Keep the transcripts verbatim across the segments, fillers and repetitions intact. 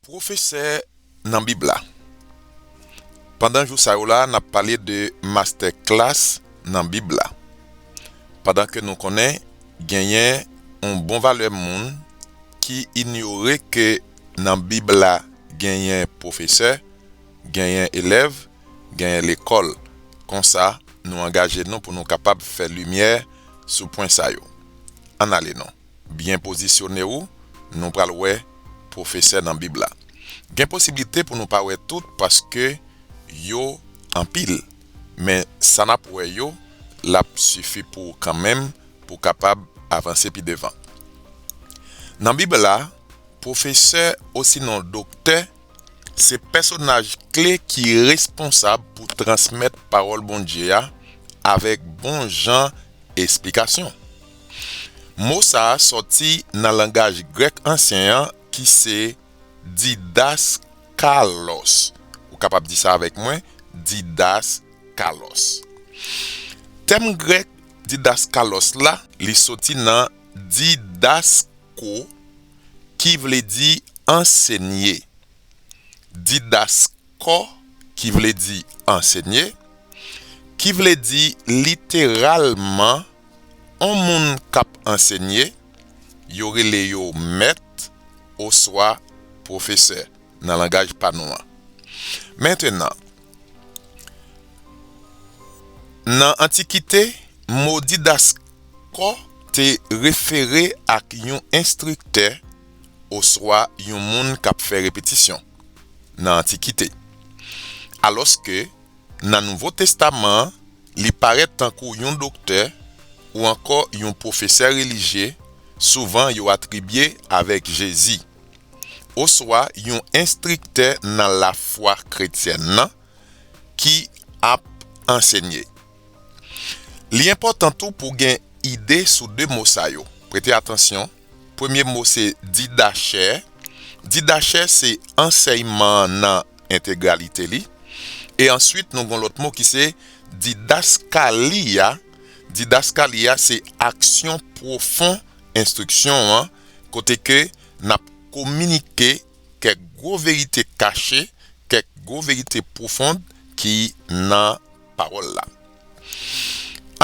Pwofesè nan Bib la. Pandan jou sa yo la, n ap pale de mastèklas nan Bib la. Pandan ke nou konnen genyen yon bon valè moun ki inyore ke nan Bib la genyen pwofesè, genyen elèv, genyen lekòl. Konsa, nou angaje nou pou nou kapab fè limyè sou pwen sa yo. Ann ale non. Byen pozisyone w, nou pral wè pwofesè nan Bib la. Gen posiblite pou nou pa wè tout paske yo anpil, men sa n ap wè yo, l ap sifi pou w kanmenm pou w kapab avanse pi devan. Nan Bib la, pwofesè osinon doktè se pèsonaj kle ki responsab pou transmèt pawòl Bondye a avèk bon jan esplikasyon. Mo sa a sòti nan langaj grèk ansyen an ki se didaskalos. Ou kapab di sa avèk mwen, didaskalos. Tèm grèk didaskalos la, li soti nan didasko, ki vle di ansenye. Didasko, ki vle di ansenye, ki vle di literalman on moun k ap ansenye, yo rele yo mèt oswa pwofesè nan langaj pa nou an. Mentenan, nan antikite, mo didasko te refere ak yon enstriktè oswa yon moun k ap fè repetisyon nan antikite. Alòske, nan Nouvo Testaman an, li parèt tankou yon doktè ou ankò yon pwofesè relijye, souvan yo atribye avèk Jezi, oswa yon enstriktè nan lafwa kretyèn nan ki ap ansenye. Li enpòtan tou pou gen ide sou de mo sa yo. Prete atansyon, premye mo se didachè. Didachè se ansèyman an nan entegralite li. E answit, nou gen lòt mo ki se didaskalia. Didaskalia se aksyon pwofon enstriksyon an, kote ke n ap kominike kèk gwo verite kache, kèk gwo verite pwofon ki nan pawòl la.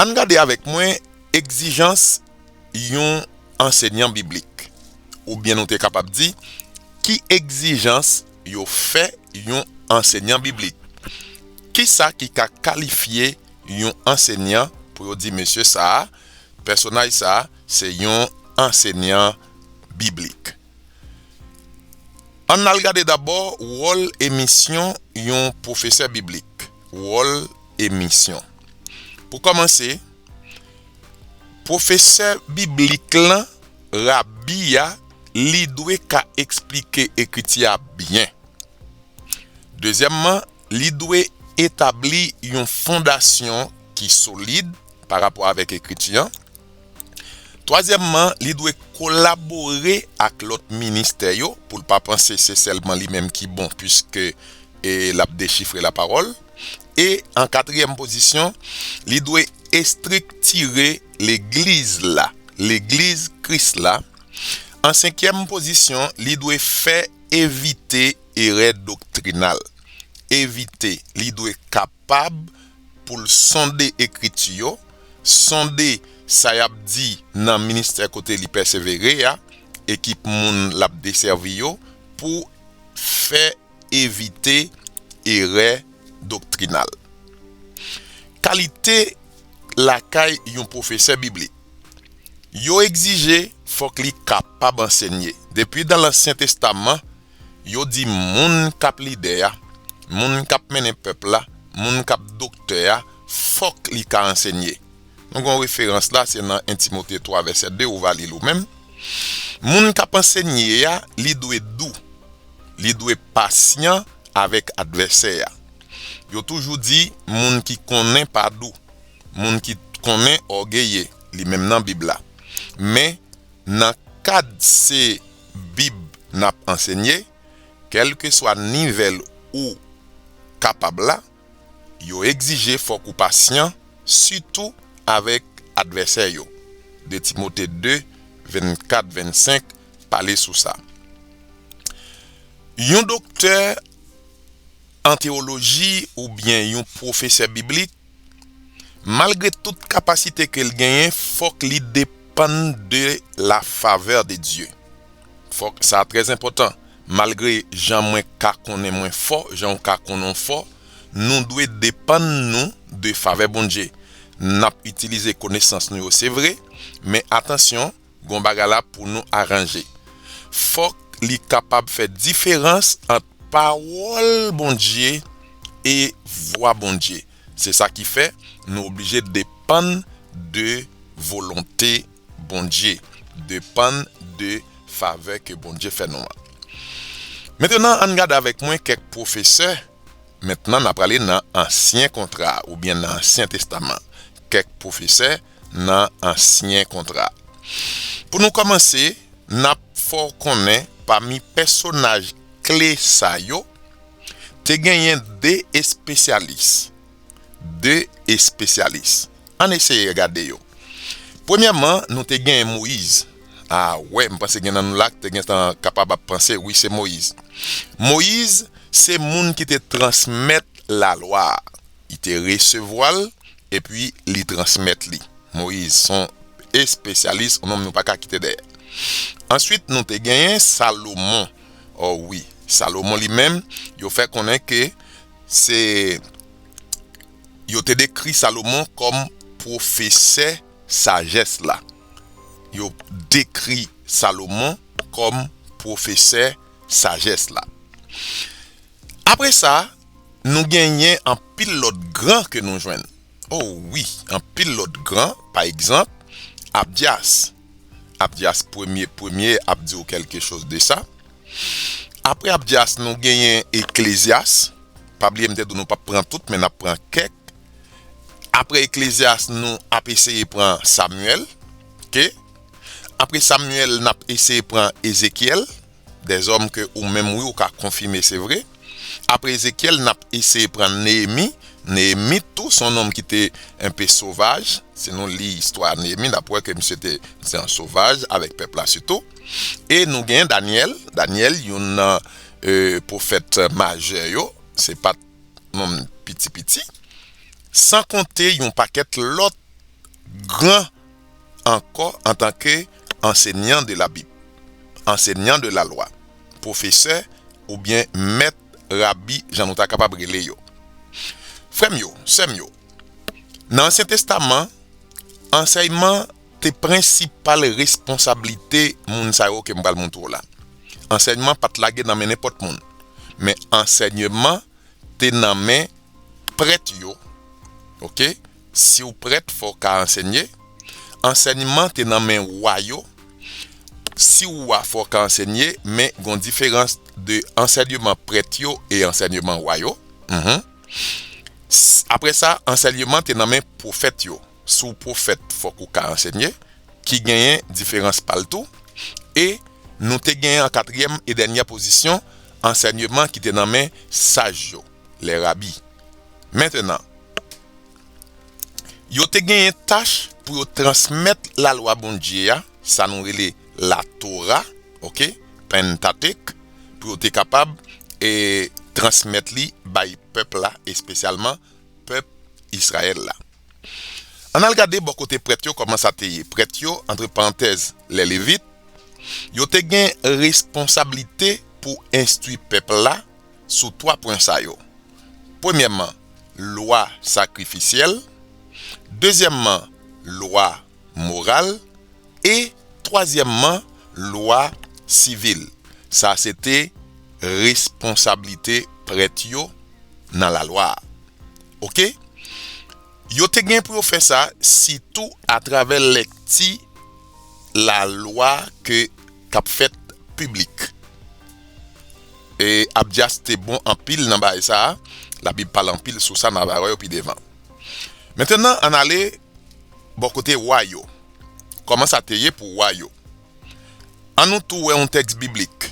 Ann gade avèk mwen egzijans yon ansenyan biblik. Oubyen nou te kapab di, ki egzijans yo fè yon ansenyan biblik? Kisa ki ka kalifye yon ansenyan pou yo di mesye sa a, pèsonaj sa a, se yon ansenyan biblik? Ann al gade dabò wòl e misyon yon pwofesè biblik. Wòl e misyon. Pou kòmanse, pwofesè biblik lan, rabi a, li dwe ka eksplike ekriti a byen. Dezyèmman, li dwe etabli yon fondasyon ki solid pa rapò avèk ekriti an. Twazyèmman, li dwe kolabore ak lòt ministè yo pou l pa panse se sèlman li menm ki bon, piske e l ap dechifre lapawòl. E an katriyèm pozisyon, li dwe estriktire legliz la, legliz Kris la. An senkyèm pozisyon, li dwe fè evite erè doktrinal. Evite, li dwe kapab pou l sonde ekriti yo, sonde sa y ap di nan ministè kote li pèsevere a, ekip moun l ap desèvi yo, pou fè evite erè doktrinal. Kalite lakay yon pwofesè biblik. Yo egzije fòk li kapab ansenye. Depi dan Lansyen Testaman, yo di moun k ap lidè a, moun k ap mennen pèp la, moun k ap doktè a, fòk li ka ansenye. Nou gen yon referans la, se nan en Timote twa vèsè de, ou va li l ou menm. Moun k ap ansenye a, li dwe dou, li dwe pasyan avèk advèsè a. Yo toujou di, moun ki konnen pa dou, moun ki konnen ògeye, li menm nan Bib la. Men, nan kad se Bib n ap ansenye, kèlkeswa nivèl ou kapab la, yo egzije fòk ou pasyan, sitou avèk advèsè yo. De Timote de, vennkat, vennsenk, pale sou sa. Yon doktè an teyoloji oubyen yon pwofesè biblik, malgre tout kapasite ke l genyen, fòk li depann de la favè de Dye. Fòk, sa trè enpòtan. Malgre jan mwen ka konnen mwen fò, jan w ka konnen w fò, nou dwe depann nou de favè Bondye. N ap itilize konesans nou yo, se vre, men atansyon, gon bagay la pou nou aranje. Fòk li kapab fè diferans ant pawòl Bondye e vwa Bondye. Se sa ki fè nou oblije depann de volonte Bondye, depann de favè ke Bondye fè nou an. Mentnan, ann gade avèk mwen kèk pwofesè. Mentnan, n ap prale nan Ansyen Kontra oubyen nan Ansyen Testaman. Kèk pwofesè nan Ansyen Kontra. Pou nou kòmanse, n ap fè w konnen pami pèsonaj kle sa yo, te genyen de espesyalis. De espesyalis. Ann eseye gade yo. Premyèman, nou te genyen Moyiz. A, wè, m panse gen nan nou la ki te gentan kapab ap panse, wi, se Moyiz. Moyiz, se moun ki te transmèt lalwa a. Li te resevwa l, epi li transmèt li. Moyiz, se yon espesyalis, yon nonm nou pa ka kite dèyè. Answit, nou te genyen Salomon. O wi, Salomon li menm, yo fè konnen ke se, yo te dekri Salomon kòm pwofesè sajès la. Yo dekri Salomon kòm pwofesè sajès la. Apre sa, nou genyen anpil lòt gran ke nou jwenn. O wi, anpil lòt gran, pa egzanp, Abdyas. Abdyas premye, premye ap di w kèlke choz de sa. Apre Abdyas, nou genyen Eklezyas. Pa bliye, m te di w nou p ap pran tout, men n ap pran kèk. Apre Eklezyas, nou ap eseye pran Samyèl. Oke? Apre Samyèl, n ap eseye pran Ezekyèl. Dèzòm ke ou menm, wi, ou ka konfime, se vre. Apre Ezekyèl, n ap eseye pran Neyemi. Neyemi tou, se yon nonm ki te enpe sovaj. Si nou li istwa Neyemi, n ap wè ke misye te, se yon sovaj avèk pèp la sitou. E nou gen Danyèl. Danyèl, youn nan, e, pwofèt majè yo. Se pa t nonm piti piti. San konte yon pakèt lòt gran ankò antanke enseignant de la Bible, enseignant de la loi, pwofesè oubyen mèt, rabi, jan nou ta kapab rele yo. Frè m yo, sè m yo, nan Ansyen Testaman, ansèyman te prensipal responsablite moun sa yo ke m pral montre w la. Ansèyman pa t lage nan men nenpòt moun, men ansèyman te nan men prèt yo. Oke? Si w prèt, fò w ka ansenye. Ansèyman te nan men wa yo. Si w wa, fò w ka ansenye, men gon diferans de ansèyman prèt yo e ansèyman wa yo. Mhm. S-, apre sa, ansèyman te nan men pwofèt yo. Si w pwofèt, fòk ou ka ansenye, ki genyen diferans pa l tou. E nou te genyen an katriyèm e dènyè pozisyon, ansèyman ki te nan men saj yo, les rabbis. Mentnan, yo te genyen tach pou yo transmèt lalwa Bondye a, sa nou rele Latora, oke, Pentateuch, pou yo te kapab, e, transmèt li bay pèp la, espesyalman pèp Izrayèl la. Ann al gade bò kote prèt yo kòman sa te ye. Prèt yo, antre parantèz, les Lévites, yo te gen responsablite pou enstwi pèp la sou twa pwen sa yo. Premyèman, lwa sakrifisyèl. Dezyèmman, lwa moral. E twazyèmman, lwa sivil. Sa se te responsablite prèt yo nan lalwa a. Oke? Yo te gen pou yo fè sa sitou atravè lekti lalwa ke k ap fèt piblik. E Abdyas te bon anpil nan bagay sa a. Labib pale anpil sou sa, n a va wè yo pi devan. Mentnan, ann ale bò kote wa yo. Kòman sa te ye pou wa yo? Ann nou tou wè yon tèks biblik.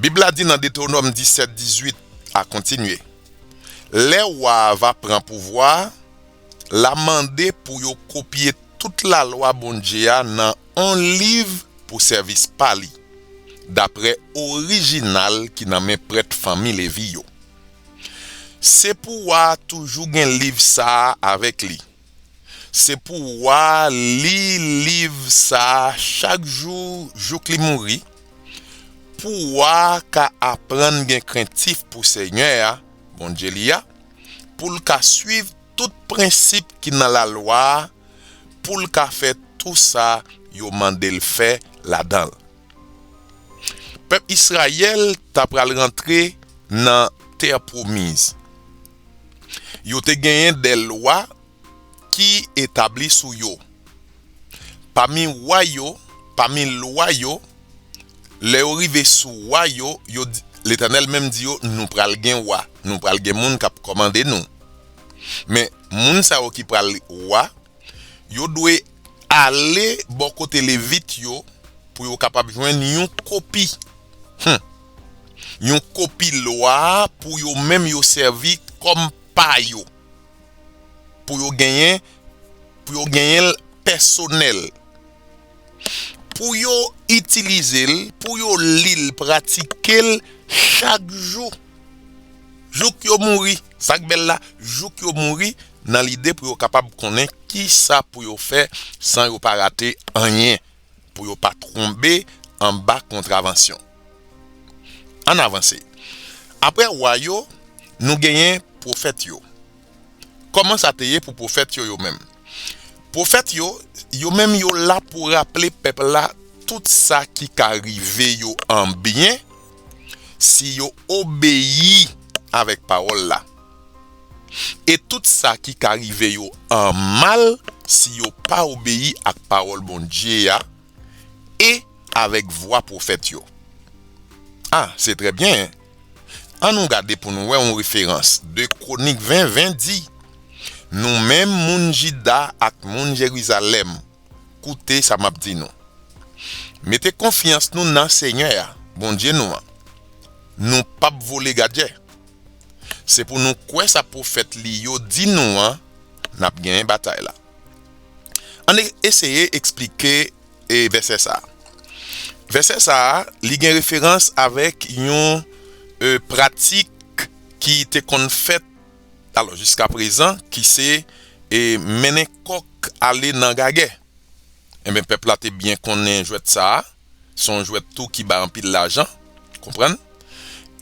Bib la di nan Detewonòm disèt dizuit a kontinye, lè wa a va pran pouvwa a, l a mande pou yo kopye tout lalwa Bondye a nan on liv pou sèvis pa li. dapre orijinal ki nan men prèt fanmi Levi yo. Se pou wa a toujou gen liv sa a avèk li. Se pou wa a li liv sa a chak jou jouk li mouri, pou wa a ka aprann gen krentif pou Senyè a, Bondye li a, pou l ka suiv tout prensip ki nan lalwa a, pou l ka fè tou sa yo mande l fè ladan l. Pèp Izrayèl ta pral rantre nan tè pwomiz. Yo te genyen de lwa ki etabli sou yo. Pami wa yo, pami lwa yo, lè yo rive sou wa yo, yo di, Letènèl menm di yo, nou pral gen wa, nou pral gen moun k ap kòmande nou. Men, moun sa yo ki pral wa, yo dwe ale bò kote Levit yo pou yo kapab jwenn yon kopi. Hmm. Yon kopi lwa a pou yo menm yo sèvi kòm pa yo. Pou yo genyen, pou yo genyen l pèsonèl. Pou yo itilize l, pou yo li l, pratike l chak jou. Jouk yo mouri. Sa k bèl la, jouk yo mouri, nan lide pou yo kapab konnen kisa pou yo fè san yo pa rate anyen, pou yo pa twonbe anba kontravansyon. Ann avanse. Apre wa yo, nou genyen pwofèt yo. Kòman sa te ye pou pwofèt yo, yo menm? Pwofèt yo, yo menm yo la pou raple pèp la tout sa ki ka rive yo an byen si yo obeyi avèk pawòl la. E tout sa ki ka rive yo an mal si yo pa obeyi ak pawòl Bondye a e avèk vwa pwofèt yo. A, se trè byen. An nou gade pou nou wè yon referans. De Kwonik ven ven di, nou menm moun Jida ak moun Jerizalèm, koute sa m ap di nou. Mete konfyans nou nan Senyè a, Bondye nou an. Nou p ap vole gadjè. Se pou nou kwè sa pwofèt li yo di nou an, n ap genyen batay la. Ann e- eseye eksplike e vèsè sa a. Vèsè sa a, li gen referans avèk yon e, pratik ki te konn fèt, alò, jiska prezan, ki se e, mennen kòk ale nan gagè. Enben, pèp la te byen konnen jwèt sa a. Se yon jwèt tou ki bay anpil lajan. Konprann?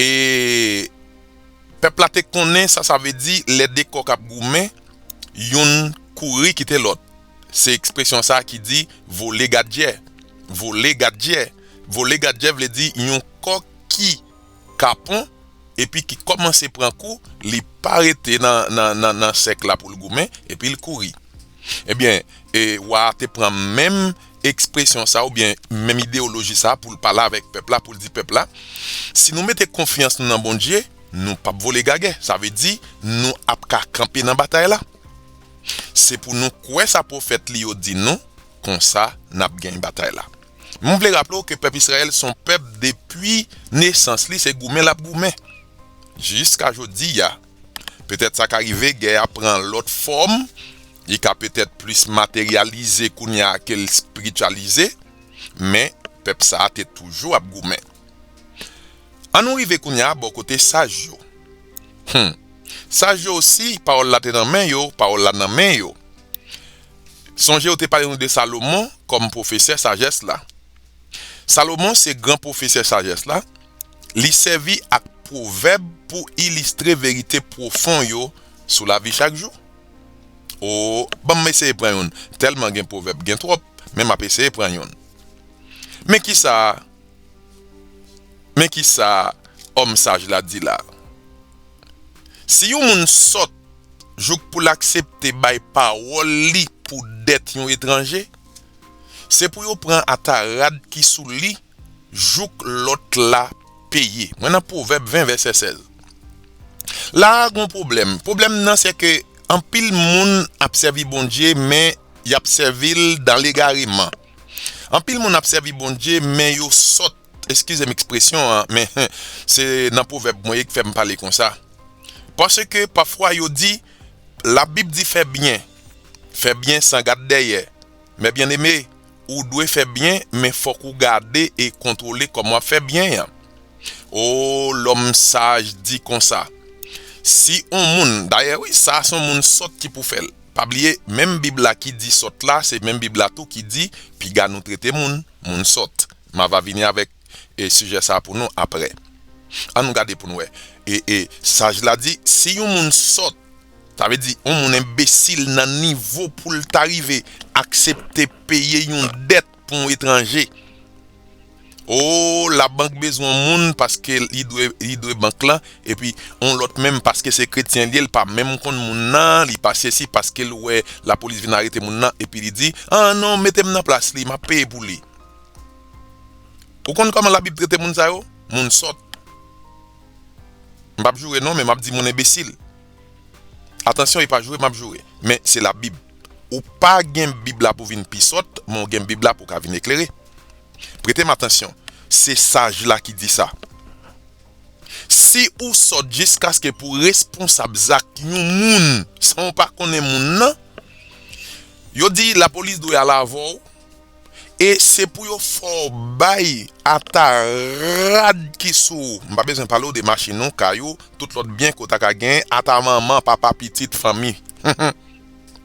E pèp la te konnen sa sa vle di lè de kòk ap goumen, youn kouri kite lòt. Se ekspresyon sa a ki di vole gadjè. Vole gadjè. Vole gadjè vle di yon kòk ki kapon epi ki kòmanse pran kou, li pa rete nan, nan, nan, nan sèk la pou l goumen, epi l kouri. Ebyen, e, wa a te pran menm ekspresyon sa oubyen menm ideyoloji sa pou l pale avèk pèp la, pou l di pèp la, si nou mete konfyans nou nan Bondye, nou p ap vole gagè. Sa vle di, nou ap ka kanpe nan batay la. Se pou nou kwè sa pwofèt li yo di nou, konsa n ap genyen batay la. M vle raple w ke pèp Izrayèl se yon pèp depi nesans li, se goumen l ap goumen. Jiska jodi a, petèt sa ka rive, gè a pran lòt fòm, li ka petèt plis materyalize kounye a ke l espirityalize, men pèp sa a te toujou ap goumen. An nou rive kounye a bò kote saj yo. Hmm. Saj yo osi, pawòl la te nan men yo, pawòl la nan men yo. Sonje yo te pale nou de Salomon kòm pwofesè sajès la. Salomon se gran pwofesè sajès la. Li sèvi ak pwovèb pou ilistre verite pwofon yo sou lavi chak jou. O, ban m eseye pran youn. Tèlman gen pwovèb, gen twòp, men m ap eseye pran youn. Men kisa, men kisa òm saj la di la. Si yon moun sòt jouk pou l aksepte bay pawòl li pou dèt yon etranje, se pou yo pran ata rad ki sou li jouk lòt la peye. Mwen nan Pwovèb ven vèsè sèz. La a gon pwoblèm. Pwoblèm nan se ke anpil moun ap sèvi Bondye, men y ap sèvi l dan legareman. Anpil moun ap sèvi Bondye, men yo sòt. Eskize m ekspresyon an, men se nan pwovèb mwen ye k fè m pale konsa. Paske pafwa yo di, Labib di fè byen, fè byen san gad dèyè. Men byeneme, Ou dwe fè byen, men fòk ou gade e kontwole kòman w ap fè byen an. O, lòm saj di konsa, si on moun, dayè wi, sa se on moun sòt ki pou fè l. Pa bliye, menm Bib la ki di sòt la, se menm Bib la tou ki di piga nou trete moun, moun sòt. M a va vini avèk e sijè sa a pou nou aprè. An nou gade pou n wè. E, e saj la di, si yon moun sòt, sa vle di yon moun enbesil nan nivo pou l ta rive aksepte peye yon dèt pou yon etranje. O, labank bezwen yon moun paske li dwe, li dwe bank lan, epi yon lòt menm paske se kretyen li ye, li pa menm konn moun nan, li pa sesi paske l wè lapolis vin arete moun nan, epi li di, ah non, mete m nan plas li, m ap peye pou li. Ou konn kòman Labib trete moun sa yo? Moun sòt. M p ap joure non, men m ap di moun enbesil. Atansyon, e pa joure m ap joure, men se Labib. Ou pa gen Bib la pou vin pi sòt, men w gen Bib la pou w ka vin eklere. Prete m atansyon, se saj la ki di sa. Si ou sòt jiskaske pou responsab zak yon moun san w pa konnen moun nan, yo di lapolis dwe al avè w, e se pou yo fè w bay ata rad ki sou ou. M pa bezwen pale w de machin ou, kay ou, tout lòt byen ke w ta ka genyen, ata manman, papa, pitit, fanmi. Se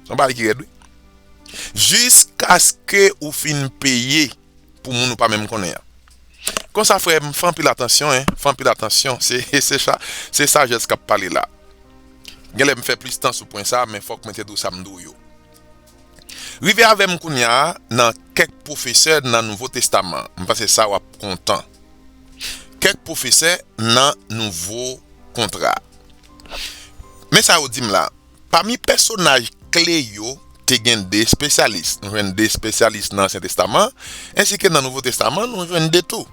yon bagay ki rèd, wi. Jiskaske ou fin peye pou moun ou pa menm konnen an. Konsa, frè m, fè anpil atansyon, en, fè anpil atansyon. Se, se, sa, se sajès k ap pale la. Genlè m fè plis tan sou pwen sa, men fòk mwen te di w sa m di w yo. Rive avè m kounye a nan kèk pwofesè nan Nouvo Testaman. M panse sa w ap kontan. Kèk pwofesè nan Nouvo Kontra. Men sa yo di m la. Pami pèsonaj kle yo, te gen de espesyalis. Nou jwenn de espesyalis nan Ansyen Testaman, ensi ke nan Nouvo Testaman, nou jwenn de tou.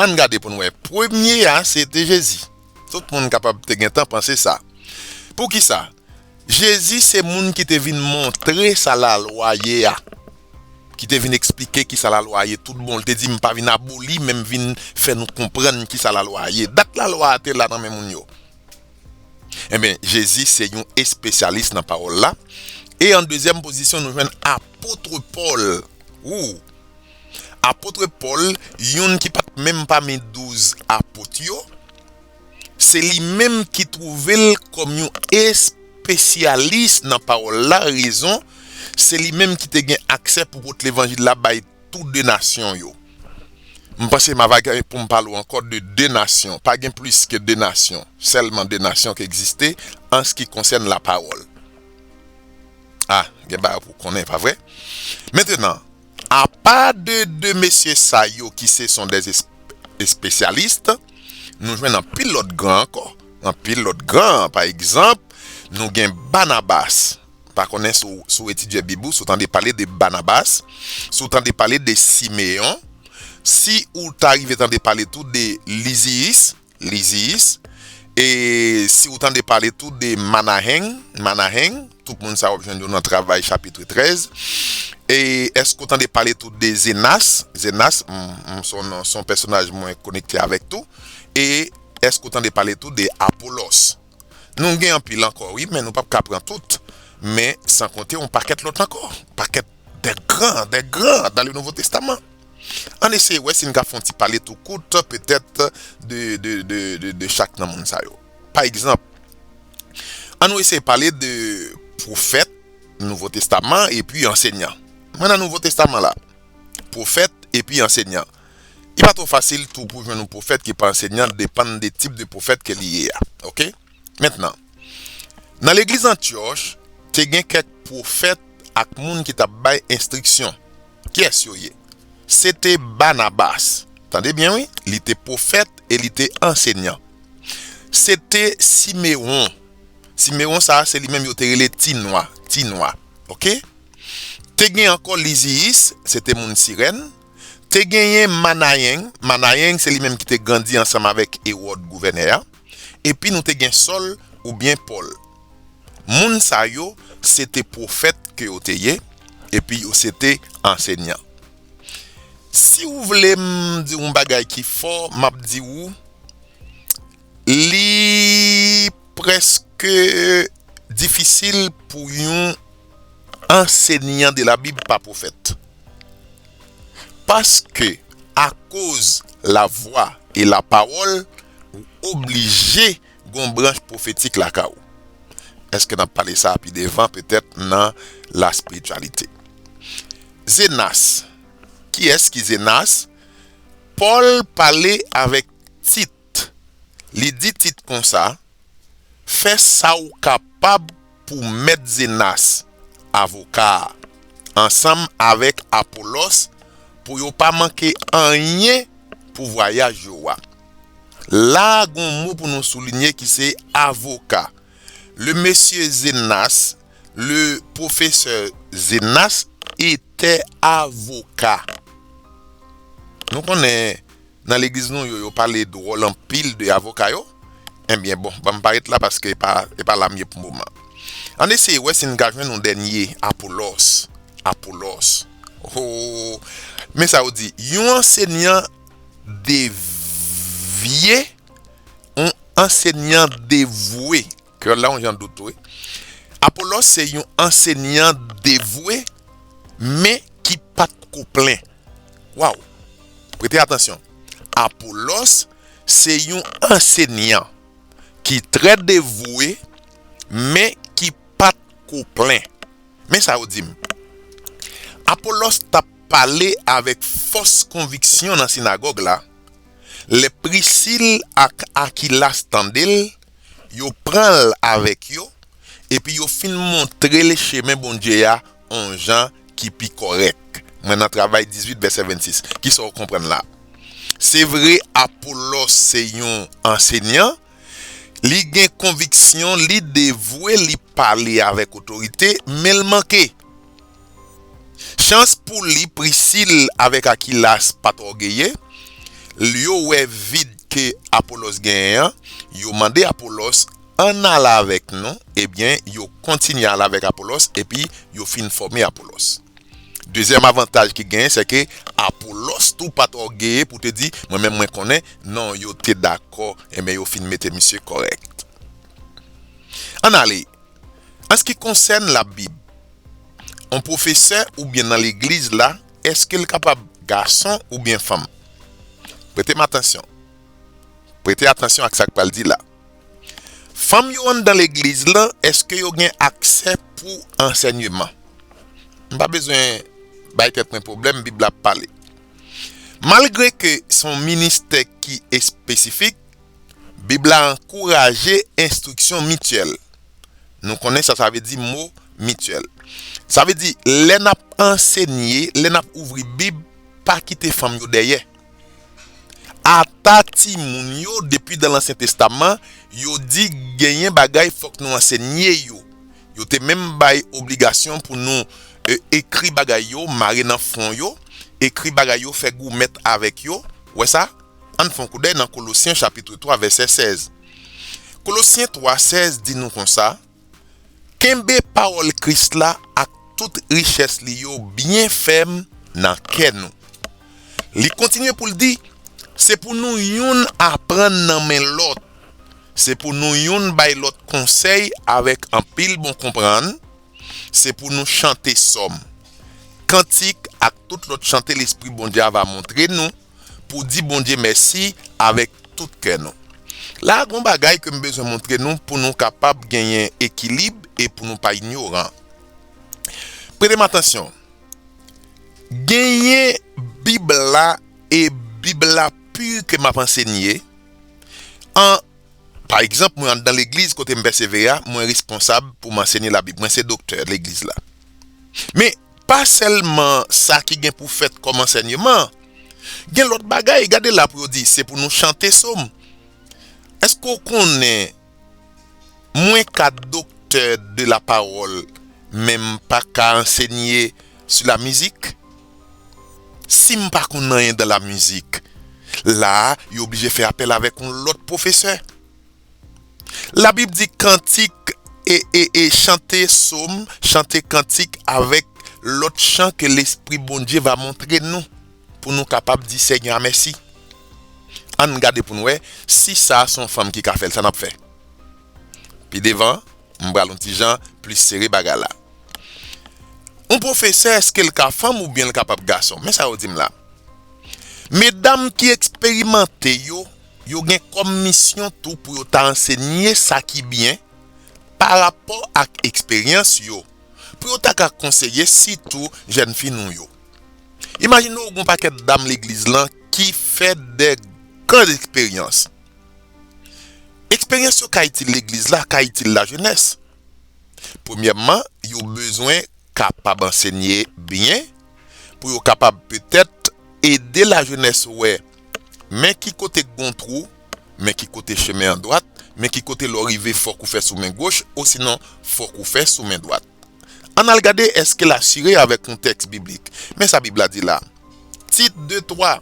Ann gade pou n wè. Premye a, se te Jezi. Tout moun kapab te gentan panse sa. Poukisa? Jezi se moun ki te vin montre sa lalwa ye a. Ki te vin eksplike kisa lalwa ye tout bon. Li te di, "M pa vin aboli, men m vin fè nou konprann kisa lalwa ye." Dat lalwa a te la nan men moun yo. Enben, Jezi se yon espesyalis nan pawòl la. E an dezyèm pozisyon, nou jwenn apot Pòl. Ou, apot Pòl, youn ki pa t menm pami douz apot yo, se li menm ki twouve l kòm yon espesyalis nan pawòl la. Rezon, se li menm ki te gen aksè pou pote levanjil la bay tou de nasyon yo. M panse m ava gen pou m pale w ankò de de nasyon. Pa gen plis ke de nasyon. Sèlman de nasyon ki egziste an se ki konsène lapawòl. Ah, gen bagay pou w konnen, pa vre? Mentenan, apa de de mesye sa yo ki se son des es- espesyalis, nou jwenn anpil lòt gran ankò. Anpil lòt gran, pa egzanp, nou gen Banabas. Pa konnen si w, si w etidye Bib ou, si w tande pale de Banabas, si w tande pale de Simeyon, si ou ta rive tande pale tou de Liziyis, Liziyis, e si w tande pale tou de Manaheng, Manaheng, tout moun sa w ap jwenn yo nan Travay chapit trèz. E èske w tande pale tou de Zenas? Zenas, m, m, se yon, se yon pèsonaj mwen konekte avèk tou. E èske w tande pale tou de Apolòs? Nou gen anpil ankò, wi, men nou p ap ka pran tout. Men san konte yon pakèt lòt ankò. Pakèt de gran, de gran dans le Nouveau Testament. Ann eseye wè si n ka fè yon ti pale tou kout, petèt, de, de, de, de, de chak nan moun sa yo. Pa egzanp, ann nou eseye pale de pwofèt Nouvo Testaman epi ansenyan. Mwen nan Nouvo Testaman la, pwofèt epi ansenyan. Li pa twò fasil tou pou jwenn yon pwofèt ki pa ansenyan, depann de tip de pwofèt ke li ye a. Oke? Mentnan, nan legliz Antyòch, te gen kèk pwofèt ak moun ki t ap bay enstriksyon. Kiyès yo ye? Se te Banabas. Tande byen, wi. Li te pwofèt e li te ansenyan. Se te Simewon. Simewon sa a, se li menm yo te rele Ti Nwa. Ti Nwa. Oke? Te gen ankò Liziyis, se te moun Sirèn. Te genyen Manayeng. Manayeng, se li menm ki te grandi ansanm avèk Ewòd, gouvènè a. Epi nou te gen Sòl oubyen Pòl. Moun sa yo, se te pwofèt ke yo te ye, epi yo se te ansenyan. Si w vle m di w yon bagay ki fò, m ap di w, li prèske difisil pou yon ansenyan de la Bib pa pwofèt. paske akoz lavwa e lapawòl, ou oblije gon branch pwofetik lakay ou. Èske n ap pale sa pi devan, petèt nan la spirityalite? Zenas. Kiyès ki Zenas? Pòl pale avèk Tit. Li di Tit konsa, fè sa w kapab pou mèt Zenas, avoka a, ansanm avèk Apolòs, pou yo pa manke anyen pou vwayaj yo a. La a gon mo pou nou soulinye ki se avoka. Le monsieur Zenas, le professeur Zenas était avocat. Nou konnen nan legliz nou yo, yo pale dwòl anpil de avoka yo. Ebyen, bon, ban m pa ret la paske e pa, e pa la m ye pou moman. Ann eseye wè si n ka jwenn yon dènye Apolòs. Apolòs. Oh, men sa yo di, yon ansenyan devye, yon ansenyan devwe. Kreyòl la yon jan dout tou, wi. Apolòs se yon ansenyan devwe, men ki pa t ko plen. Waw! Prete atansyon. Apolòs se yon ansenyan ki trè devwe, men ki pa t ko plen. Men sa yo di m. Apolòs t ap pale avèk fòs konviksyon nan sinagòg la. Lè Prisil ak Akilas tande l, yo pran l avèk yo, epi yo fin montre l chemen Bondye a yon jan ki pi kòrèk. Mwen nan Travay dizuit, vèsè vennsis. Kisa w konprann la? Se vre, Apolòs se yon ansenyan, li gen konviksyon, li devwe, li pale avèk otorite, men l manke. Chans pou li, Prisil avèk Akilas pa t ògeye. Yo wè vid ke Apolòs genyen an, yo mande Apolòs, ann ale avèk nou. Ebyen, yo kontinye ale avèk Apolòs, epi yo fin fòme Apolòs. Dezyèm avantaj ki genyen, se ke Apolòs tou pa t ògeye pou te di, mwen menm mwen konnen, non, yo te dakò, ebyen, yo fin mete misye kòrèk. Ann ale. An se ki konsène Labib, yon pwofesè oubyen nan legliz la, èske l kapab gason oubyen fanm? Prete m atansyon. Prete atansyon ak sa k pral di la. Fanm yo anndan legliz lan, èske yo gen aksè pou ansèyman? M pa bezwen bay tèt mwen pwoblèm, Bib la ap pale. Malgre ke se yon ministè ki espesifik, Bib la ankouraje enstriksyon mityèl. Nou konnen sa sa vle di mo mityèl. Sa vle di, lè n ap ansenye, lè n ap ouvri Bib, pa kite fanm yo dèyè. Ata timoun yo, depi dan Ansyen Testaman, yo di genyen bagay fòk nou ansenye yo. Yo te menm bay obligasyon pou nou, e, ekri bagay yo, mare nan fwon yo, ekri bagay yo, fè goumèt avèk yo. Ou wè sa? Ann fè yon koudèy nan Kolosyen chapit twa, vèsè sèz. Kolosyen twa sèz di nou konsa, kenbe pawòl Kris la ak tout richès li yo byen fèm nan kè nou. Li kontinye pou l di, se pou nou youn aprann nan men lòt. Se pou nou youn bay lòt konsèy avèk anpil bon konprann. Se pou nou chante sòm, kantik ak tout lòt chante Lespri Bondye a va montre nou pou di Bondye mèsi avèk tout kè nou. La a gon bagay ke m bezwen montre nou pou nou kapab genyen ekilib e pou nou pa inyoran. Prete m atansyon. Genyen Bib la e Bib la pi ke m ap ansenye. An, pa egzanp, mwen anndan legliz kote m pèsevere a, mwen responsab pou m ansenye Labib. Mwen se doktè legliz la. Men, pa sèlman sa ki gen pou fèt kòm ansèyman. Gen lòt bagay, gade la pou yo di, se pou nou chante sòm. Èske w konnen mwen ka doktè de la pawòl, men m pa ka ansenye sou la mizik? Si m pa konn anyen dan la mizik, la a, yo oblije fè apèl avèk yon lòt pwofesè. Labib di kantik e, e, e chante sòm, chante kantik avèk lòt chan ke Lespri Bondye va montre nou pou nou kapab di Senyè a mèsi. Ann gade pou n wè si sa a se yon fanm ki ka fè l, sa n ap fè. Pi devan, m pral yon ti jan plis sere bagay la. Yon pwofesè, èske l ka fanm oubyen l kapab gason? Men sa yo di m la. Medam ki eksperimante yo, yo gen kòm misyon tou pou yo ta ansenye sa ki byen pa rapò ak eksperyans yo, pou yo ta ka konseye sitou jèn fi nou yo. Imajine w gen yon pakèt dam legliz lan ki fè de gran eksperyans. Eksperyans yo ka itil legliz la, ka itil lajenès. Premyèman, yo bezwen kapab ansenye byen pou yo kapab petèt ede lajenès wè men ki kote k gon twou, men ki kote chemen an dwat, men ki kote lè w rive fòk ou fè sou men goch, osinon fòk ou fè sou men dwat. Ann al gade èske l asire avèk yon tèks biblik. Men sa Bib la di la. Tit de twa.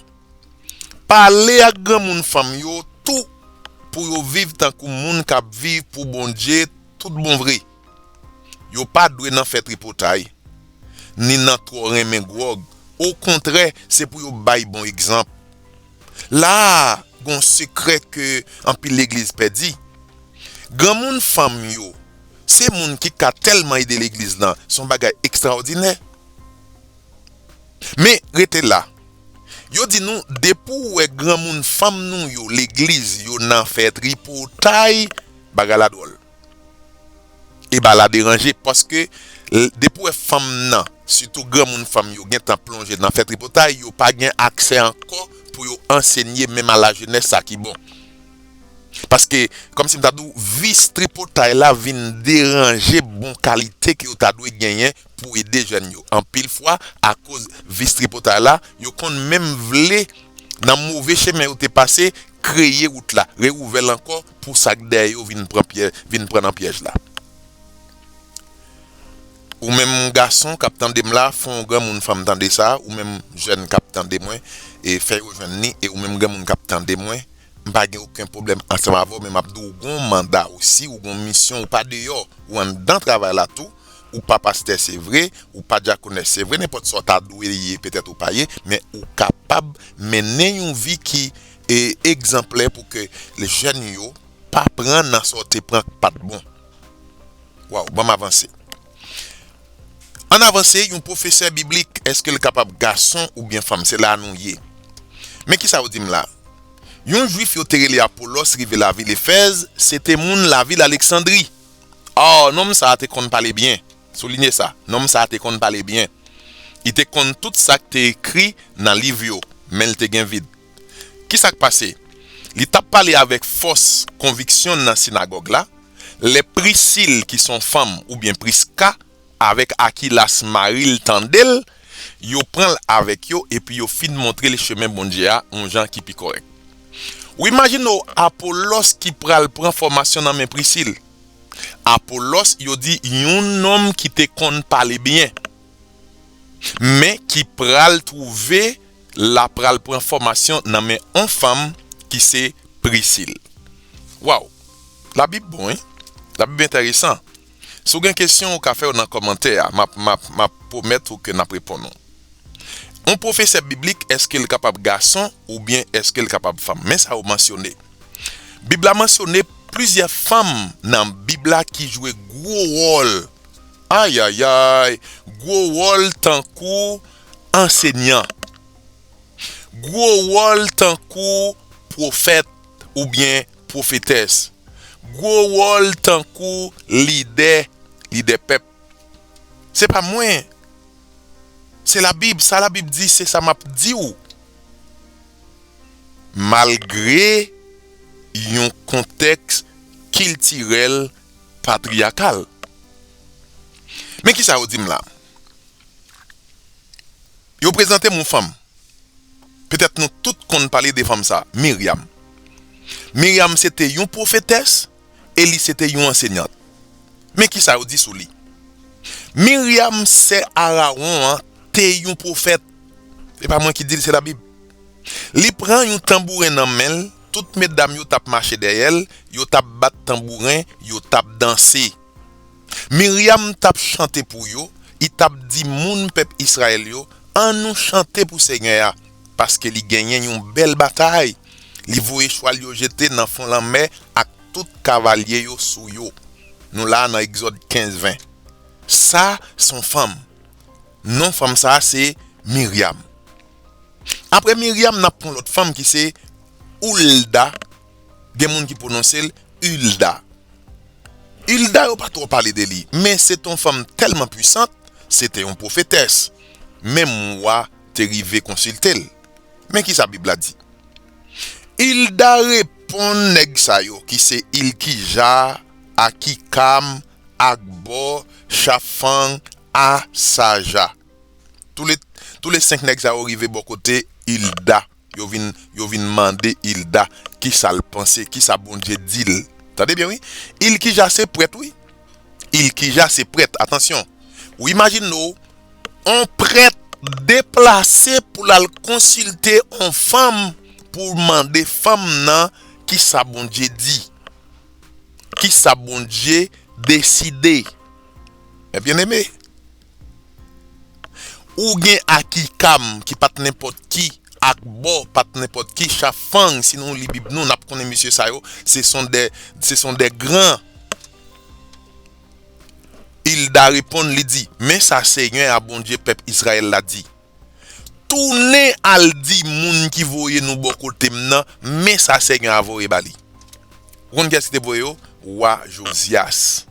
Pale ak granmoun fanm yo tou pou yo viv tankou moun k ap viv pou Bondye tout bon vre. Yo pa dwe nan fè tripotay, ni nan twò renmen gwòg. Okontrè, se pou yo bay bon egzanp. La a, gon sekrè ke anpil legliz pèdi. Granmoun fanm yo, se moun ki ka tèlman ede legliz lan, se yon bagay ekstraòdinè. Men, rete la. Yo di nou, depi w wè granmoun fanm nou yo, legliz yo nan fè tripotay, bagay la dwòl. E bagay la deranje, paske, l-, depi w wè fanm nan, sitou granmoun fanm yo, gentan plonje nan fè tripotay, yo pa gen aksè ankò pou yo ansenye menm a lajenès sa ki bon. Paske, kòmsi m ta di w, vis tripotay la vin deranje bon kalite ke yo ta dwe genyen pou ede jèn yo. Anpil fwa, akoz vis tripotay la, yo konn menm vle, nan move chemen yo te pase, kreye wout la, rewouvè l ankò pou sa k dèyè yo vin pran pyè-, vin pran nan pyèj la. Ou menm gason k ap tande m la, fè yon granmoun fanm tande sa, ou menm jèn k ap tande mwen, e fè yo jwenn li, e ou menm granmoun k ap tande mwen, m pa gen okenn pwoblèm ansanm avè w, men m ap di w, ou gen yon manda osi, ou gen yon misyon, ou pa deyò, ou anndan travay la tou, ou pa pastè, se vre, ou pa dyakonès, se vre, nenpòt sa w ta dwe ye, petèt ou pa ye, men ou kapab mennen yon vi ki, e, egzanplè pou ke jèn yo pa pran nan sa w te pran k pa t bon. Waw, ban m avanse. Ann avanse, yon pwofesè biblik, èske l kapab gason oubyen fanm? Se la a nou ye. Men kisa yo di m la? Yon jwif yo te rele Apolòs rive lavil Efèz, se te moun lavil Aleksandri. Ò, nonm sa a te konn pale byen. Soulinye sa, nonm sa a te konn pale byen. Li te konn tout sa k te ekri nan liv yo, men l te gen vid. Kisa k pase? Li t ap pale avèk fòs konviksyon nan sinagòg la, lè Prisil, ki se yon fanm, oubyen Priska, avèk Akilas, mari l, tande l, yo pran l avèk yo, epi yo fin montre l chemen Bondye a, yon jan ki pi kòrèk. Ou imajine w Apolòs ki pral pran fòmasyon nan men Prisil. Apolòs, yo di, yon nonm ki te konn pale byen, men ki pral twouve l ap pral pran fòmasyon nan men yon fanm ki se Prisil. Waw! Labib bon, wi. Labib enteresan. Si w gen kesyon, ou ka fè yo nan kòmantè a. M ap, m ap, m ap pwomèt ou ke n ap reponn ou. Yon pwofesè biblik, èske l kapab gason oubyen èske l kapab fanm? Men sa yo mansyone. Bib la mansyone plizyè fanm nan Bib la ki jwe gwo wòl. Ayayay! Gwo wòl tankou ansenyan. Gwo wòl tankou pwofèt oubyen pwofetès. Gwo wòl tankou lidè, lidè pèp. Se pa mwen. Se Labib. Sa Labib di, se sa m ap di w. Malgre yon kontèks kiltirèl patriyakal. Men kisa yo di m la? Yo prezante m yon fanm. Petèt nou tout konn pale de fanm sa, Miryam. Miryam se te yon pwofetès e li se te yon ansenyant. Men kisa yo di sou li. Miryam, sè Arawon an, te yon pwofèt. Se pa mwen ki di l, se Labib. Li pran yon tanbouren nan men l, tout medam yo t ap mache dèyè l, yo t ap bat tanbouren, yo t ap danse. Miryam t ap chante pou yo, li t ap di moun pèp Izrayèl yo, "Ann nou chante pou Senyè a, paske li genyen yon bèl batay. Li voye chwal yo jete nan fon lanmè ak tout kavalye yo sou yo." Nou la a nan Egzòd kenz ven. Sa se yon fanm. Non fanm sa a se Miryam. Apre Miryam, n ap pran lòt fanm ki se Oulda. Gen moun ki pwononse l Ilda. Ilda, yo pa twò pale de li, men se t on fanm tèlman pwisant, se te yon pwofetès. Menm wa te rive konsilte l. Men ki sa Bib la di. Ilda reponn nèg sa yo, ki se Ilkija, Akikam, Akbò, Chafang, Asaja. Tou le, tou le senk nèg sa yo rive bò kote Ilda. Yo vin, yo vin mande Ilda ki sa l panse, ki sa Bondye di l. Tande byen, wi. Ilkija se prèt, wi. Ilkija se prèt, atansyon. Ou imajine w, on prèt deplase pou l al konsilte on fanm, pou mande fanm nan ki sa Bondye di, ki sa Bondye deside. Men byeneme, ou gen Akikam ki pa t nenpòt ki, Akbò pa t nenpòt ki, Chafang, si nou li Bib nou, n ap konnen mesye sa yo, se son de, se son de gran. Ilda reponn, li di, men sa Senyè a, Bondye pèp Izrayèl la di, tounen al di moun ki voye nou bò kote m nan, men sa Senyè a voye ba li. Ou konn kiyès ki te voye yo? Wa Jozyas.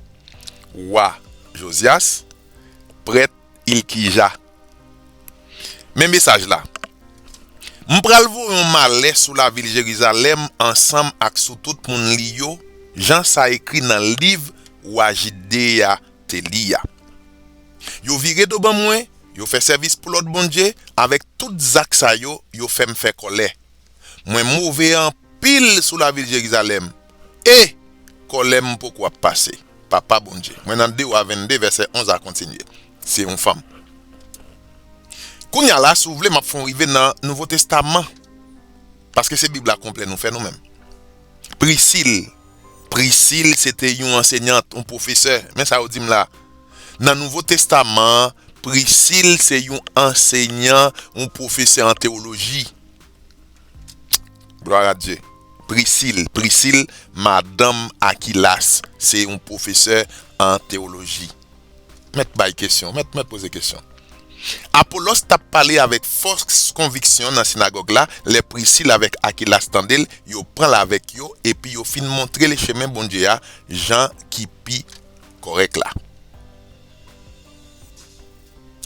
Wa Jozyas, prèt Ilkija. Men mesaj la. M pral voye yon malè sou lavil Jerizalèm ansanm ak sou tout moun li yo, jan sa ekri nan liv wa Jide a te li a. Yo vire do ban mwen, yo fè sèvis pou lòt bondye, avèk tout zak sa yo, yo fè m fè kòlè. Mwen move anpil sou lavil Jerizalèm, e kòlè m poko ap pase. Papa Bondye. Mwen nan de Wa vennde, vèsè onz a kontinye. Se yon fanm. Kounye a la, si w vle, m ap fè w rive nan Nouvo Testaman. Paske se Bib la konplè nou fè nou menm. Prisil. Prisil, se te yon ansenyant, yon pwofesè. Men sa yo di m la. Nan Nouvo Testaman an, Prisil se yon ansenyan, yon pwofesè an tewoloji. Glwa a Dye. Prisil, Prisil, madanm Akilas, se yon pwofesè an tewoloji. Mèt bay kesyon, mèt, mèt poze kesyon. Apolos t ap pale avèk fòs konviksyon nan sinagòg la, lè Prisil avèk Akilas tande l, yo pran l avèk yo, epi yo fin montre l chemen Bondye a, jan ki pi kòrèk la.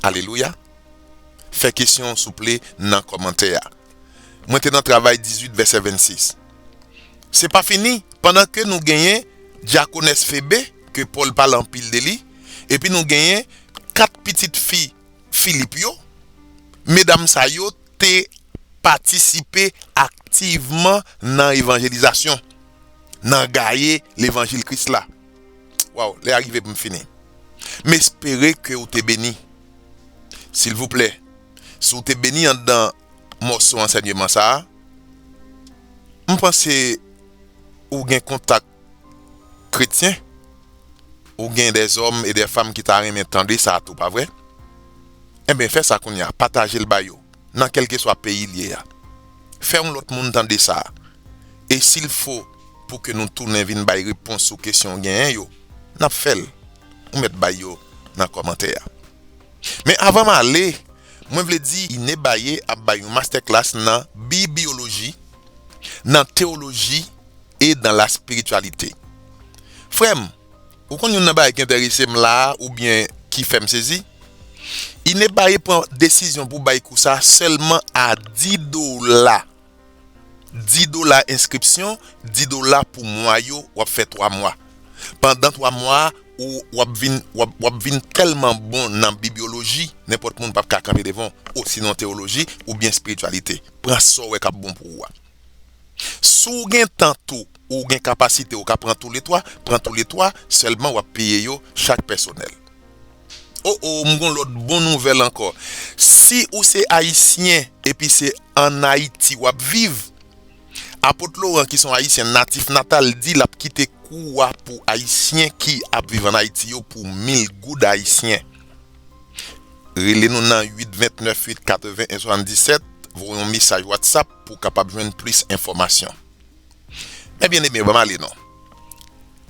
Alelouya. Fè kesyon w souple nan kòmantè a. Mwen te nan Travay dizuit vèsè vennsis. Se pa fini, pandan ke nou genyen dyakonès Febe, ke Pòl pale anpil de li, epi nou genyen kat pitit fi Filip yo, medam sa yo te patisipe aktivman nan evanjelizasyon, nan gaye levanjil Kris la. Waw, lè a rive pou m fini. M espere ke w te beni. Silvouplè, si w te beni anndan mòso ansèyman sa a, m panse ou gen kontak kretyen, ou gen dèzòm e dè fanm ki ta renmen tande sa a tou, pa vre? Enben, fè sa kounye a, pataje l ba yo, nan kèlkeswa peyi l ye a. Fè yon lòt moun tande sa a. E si l fo pou ke nou tounen vin bay repons sou kesyon w genyen yo, n ap fè l. Ou mèt bay yo nan kòmantè a. Men avan m ale, mwen vle di Inebaye ap bay yon masterclass nan bibyoloji, nan teyoloji e dans la spiritualité. Frè m, ou konn youn nan bagay ki enterese m la a oubyen ki fè m sezi? Inebaye pran desizyon pou bay kou sa a sèlman a dis dola. Dis dola enskripsyon, dis dola pou mwa yo, w ap fè twa mwa. Pandan twa mwa a, ou, w ap vin, w ap, w ap vin tèlman bon nan bibyoloji, nenpòt moun p ap ka kanpe devan w, osinon teyoloji oubyen espirityalite. Pran sa w wè k ap bon pou ou a. Si w gen tan tou, ou gen kapasite, ou ka pran toulètwa, pran toulètwa, sèlman w ap peye yo chak pèsonèl. O o, m gon lòt bon nouvèl ankò. Si ou se Ayisyen epi se ann Ayiti w ap viv, Apot Laurent, ki se yon Ayisyen natif natal, di l ap kite kou a pou Ayisyen ki ap viv ann Ayiti yo pou mil goud ayisyen. Rele nou nan uit vennèf uit katreven en swasanndisèt, voye yon mesaj WhatsApp pou w kapab jwenn plis enfòmasyon. Men byeneme, ban m ale non.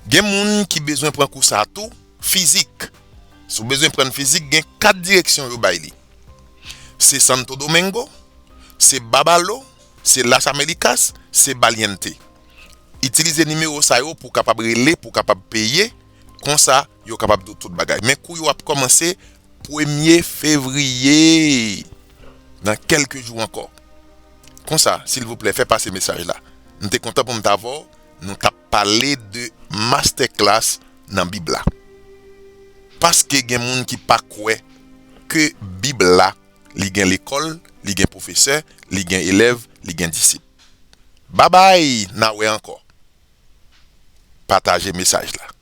Gen moun ki bezwen pran kou sa a tou, fizik. Si w bezwen pran fizik, gen kat direksyon yo bay li. Se Santo Domingo, Se Babalo, se Las Américas, se Valiente. Itilize nimewo sa yo pou w kapab rele, pou w kapab peye, konsa yo kapab di w tout bagay. Men kou yo ap kòmanse premye fevriye, nan kèlke jou ankò. Konsa, silvouplè, fè pase mesaj la. M te kontan pou m t avè w, nou t ap pale de masterclass nan Bib la. Paske gen moun ki pa kwè ke Bib la, li gen lekòl, li gen pwofesè, li gen elèv, li gen disip. Babay, n a wè ankò. Pataje mesaj la.